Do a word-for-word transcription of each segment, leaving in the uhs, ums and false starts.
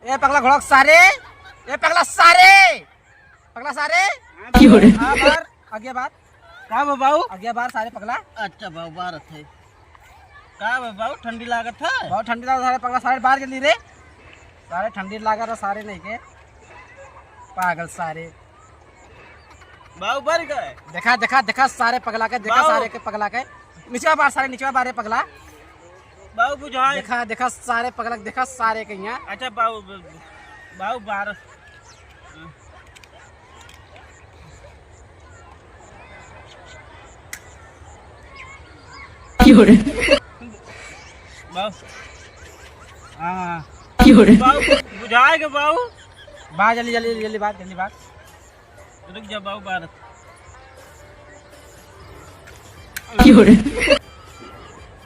ए पगला घोड़क सारे, ए पगला सारे, पगला सारे। क्यों रे? आ बार, आगे बार। का बा बाऊ? आगे बार सारे पगला। अच्छा बाऊ, बारत है। का बा बाऊ, ठंडी लागत है? बहुत ठंडी लागत है सारे पगला, सारे बार जल्दी रे। सारे ठंडी लागत है सारे नहीं के। पागल सारे। बाऊ बर गए। देखा, देखा, देखा सारे पगला के, देखा बाऊ। सारे के पगला के। नीचे बार सारे, नीचे बार रे पगला। बाऊ बुझाए। देखा, देखा सारे पगला, देखा सारे के यहाँ। अच्छा बाऊ, बाऊ बार। क्यों रे? बाऊ। हाँ। क्यों रे? बाऊ बुझाए के बाऊ। बा जल्दी, जल्दी, जल्दी बात, जल्दी बात। रुक जा बाऊ, बारत। क्यों रे?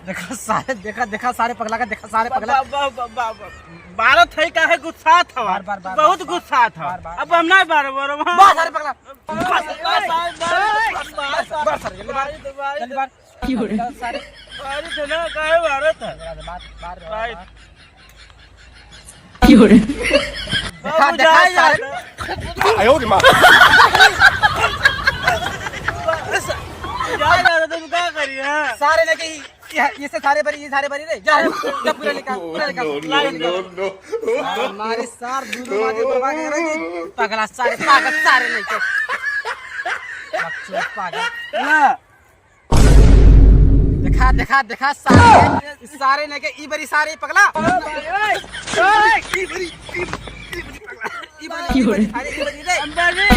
देखा सारे, देखा, देखा सारे पगला का, देखा सारे पगला। बा-, बा-, बा-, बा-, बा-, बारत है, काहे गुस्सात हवा? बार, बार, बार, बहुत बार, गुस्सात हवा। बार, बार, अब बार। हम नहीं बार, बार, बार। बार सारे पगला। बार, बार, बार, बार, बार, बार, बार, सारे, जल्दी बार, बार, जल्दी बार। क्यों रे? सारे। अरे जना, काहे बारत है? बार, बार, बार, बार। क्यों रे? देखा, बाबू, देखा, जाए सारे। यार। आयो रे माँ। जाए यार, तुम क्या करी है? सारे लेके ही, ये, ये से सारे भरी, ये सारे भरी रे। जा, जा, पूरा निकाल, पूरा निकाल, No, no, पूरा निकाल। No, no। हाँ, हमारे सार दोनों मार के बर्बाद कर रहे थे। पगला सारे, पागल सारे लेके। बकचोद पागल। ना। देखा, देखा, देखा, सारे, सारे ने के, ई बरी सारे पगला। ई बरी, ई बरी, ई बरी पगला। ई बरी, ई बरी सारे, ई बरी रे। अंबानी।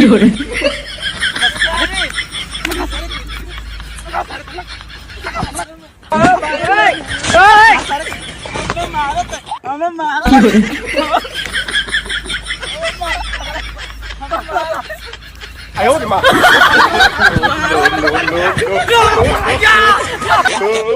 सारे। हमें मारो तो, हमें मारो तो। आयो रे माँ।